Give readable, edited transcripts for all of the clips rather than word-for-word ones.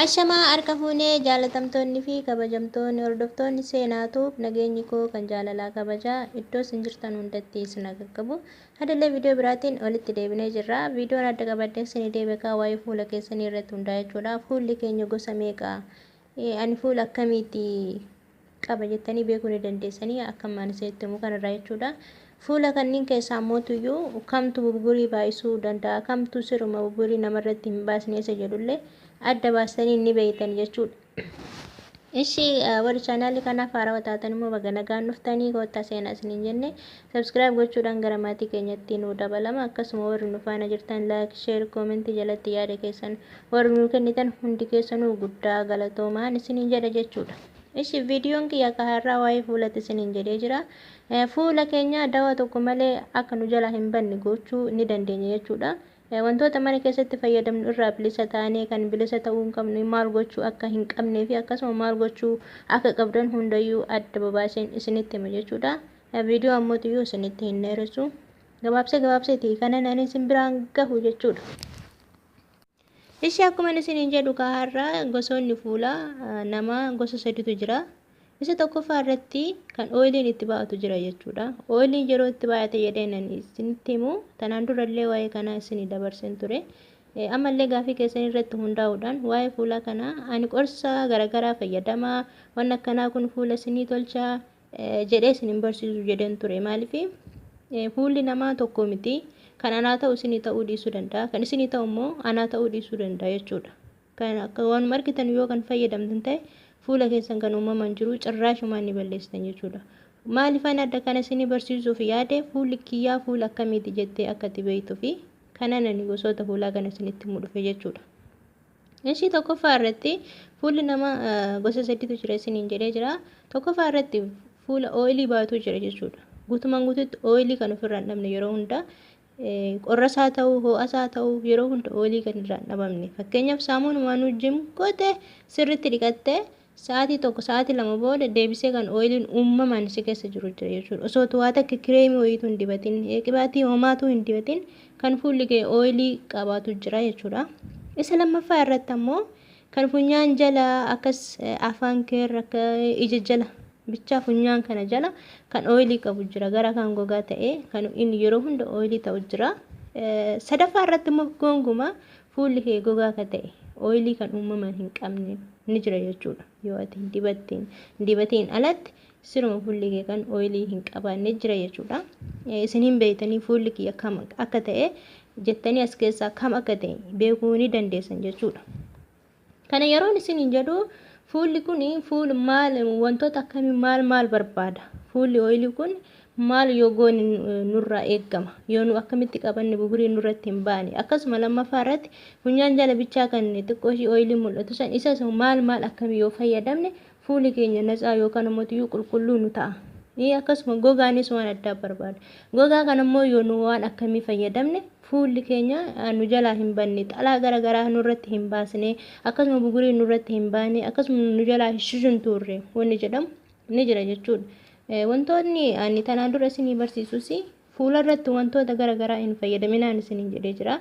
Ashamaa harka fuunee jaalatamtoonni fi kabajamtoonni hordoftoonni seenaatuuf nageenyi koo kan jaalalaa kabajaa iddoo isin jirtan hundatti isin qaqqabu. Hadallee viidiyoo biraatiin walitti deebinee jirra. Viidiyoon adda qabadhee isin deebi'aa waa'ee fuula keessanii irratti hundaa'e jechuudha. Fuulli keenya gosa meeqa? Ani fuula akkamiiti qaba jettanii beekuu ni dandeessanii akka ammaan isinitti himu kanarraa jechuudha. Fuula kanneen keessaa mootuyyuu kamtu buburii baay'isuu danda'a, kamtu siruma buburii namarratti hin baasne isa jedhullee adda baastanii ni beektan jechuudha. Ishi warri chaanaalii kanaaf haarawaa taatan immoo baga nagaan dhuftanii koottaa seenaa isiniin jenne subscribe gochuudhaan gara maatii keenyatti nu dabalama. Akkasuma warri nu faana jirtan like, share, comment jalatti yaada keessan warri nu kennitan hundi keessanuu guddaa galatoomaan isiniin jedha jechuudha. Ishi viidiyoon kiyya akka har'aa waa'ee fuulatti isiniin jedhee jira. Fuula keenya dawaa tokko malee akka nu jalaa hin banne gochuu ni dandeenya jechuudha. Wantoota mana keessatti fayyadamnu irraa bilisa taanee kan bilisa ta'uu hin qabne maal gochuu akka hin qabnee fi akkasuma maal gochuu akka qabdan hundayyuu adda babaaseen isinitti hima jechuudha. Viidiyoo ammootiyyuu isinitti hin dheeressu. Gabaabsee gabaabseeti kanan ani isin biraan gahu jechuudha. Ishi akkuma isiniin jedhu har'aa gosoonni fuulaa namaa gosa sadiitu jira. Isa tokkoffaa irratti kan oiliin itti baa'atu jira jechuudha. Oiliin yeroo itti baay'ate jedheen ani isinitti himu tanaan durallee waa'ee kanaa isinii dabarseen ture. Ammallee gaafii keessan irratti hundaa'uudhaan waa'ee fuulaa kanaa ani qorsa garaagaraa fayyadamaa waan akkanaa kun fuula isinii tolchaa jedhee isin hin barsiisu jedheen ture. Maaliif fuulli namaa tokko miti. Kan anaa ta'u isinii ta'uu dhiisuu danda'a. Kan isinii ta'u immoo anaa ta'uu dhiisuu danda'a jechuudha. Kan akka waanuma argitan yoo kan fayyadamtan ta'e fuula keessan kan uumaman jiru cirraashumaan ni balleessitan jechuudha. Maaliif ani adda kana isinii barsiisuuf yaade fuulli kiyyaa fuula akkamiiti jettee akka itti beektuu fi kanan ani gosoota fuulaa kana isinitti himuu dhufe jechuudha. Ishii tokkoffaa irratti fuulli namaa gosa sadiitu jira isiniin jedhee jira. Tokkoffaa irratti fuula ooyilii baatu jira jechuudha. Guutumaan guutuutti ooyilii kan ofirraa hin dhabne yeroo hunda qorrasaa ta'uu ho'asaa ta'uu yeroo hunda ooyilii kan irraa hin dhabamne. Fakkeenyaaf saamunumaan wajjin goote sirriitti dhiqattee sa'aatii tokko sa'aatii lama booda deebisee kan ooyiliin uumamaan si keessa jiru jira jechuudha. Osoo waa takka kireemii wayiitu hin dibatin qibaatii homaatu hin dibatin kan fuulli kee ooyilii qabaatu jira jechuudha. Isa lammaffaa irratti ammoo kan funyaan jala akkas afaan keerra akka ija jala bichaa funyaan kana jala kan ooyilii qabu jira. Gara kan gogaa ta'e kan inni yeroo hunda ooyilii ta'u jira. Sadaffaa irratti immoo gonkumaa fuulli kee gogaa akka ta'e ooyilii kan uumamaan hin qabne ni jira jechuudha. Yoo ati hin dibatiin alatti siruma fuulli kee kan ooyilii hin qabaanne jira jechuudha. Isin hin beektanii fuulli kiyya kam akka ta'e jettanii as keessaa kam akka ta'e beekuu ni dandeessan jechuudha. Kana yeroon isiniin jedhu fuulli kun fuul maal wantoota akkamii maal maal barbaada? Fuulli ooyilii kun maal yoo goone nurraa eegama? Yoo nu akkamitti qabanne bugurii nurratti hin baane? Akkasuma lammaffaa irratti funyaan jala bichaa kan xiqqoo ishii ooyilii mul'atu san isa maal maal akkamii yoo fayyadamne fuulli keenya natsaa yookaan immoo qulqulluu nu ta'a. Akkasuma gogaanis waan addaa barbaada. Gogaa kana immoo yoo nu waan akkamii fayyadamne fuulli keenya nu jalaa hin banne, xalaa garaagaraa nurratti hin baasne, akkasuma bugurii nurratti hin baane, akkasuma nu jalaa hin shushuntuurre wanni jedhamu ni jira jechuudha. Wantoonni ani tanaan dura isinii barsiisus fuula irratti wantoota garaagaraa hin fayyadaminaan isiniin jedhee jira.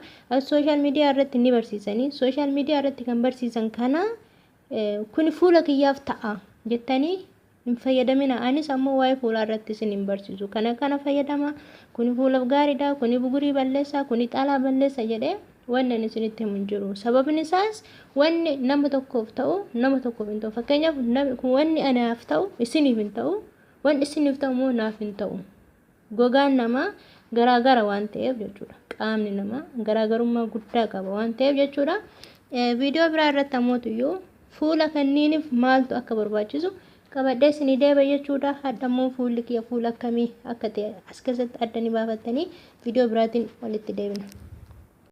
Sooshaal miidiyaa irratti ni barsiisanii. Sooshaal miidiyaa irratti kan barsiisan kana kun fuula kiyyaaf ta'a jettanii hin fayyadamina. Anis ammoo waa'ee fuulaa irratti isin hin barsiisu. Kana kana fayyadama, kun fuulaaf gaariidha, kun bugurii balleessa, kun xalaa balleessa jedhee wanni ani isinitti himu hin jiru. Sababni isaas wanni nama tokkoof ta'u nama tokkoof hin ta'u. Fakkeenyaaf wanni anaaf ta'u isiniif hin ta'u, wanni isiniif ta'u immoo naaf hin ta'u. Gogaan namaa garaagara waan ta'eef jechuudha. Qaamni namaa garaagarummaa guddaa qaba waan ta'eef jechuudha. Viidiyoo biraa irratti ammootuyyuu fuula kanniiniif maaltu akka barbaachisu qabadhee isinii deeba jechuudha. Hadha immoo fuulli kiyya fuula akkamii akka ta'e as keessatti adda ni baafattanii viidiyoo biraatiin walitti deebina.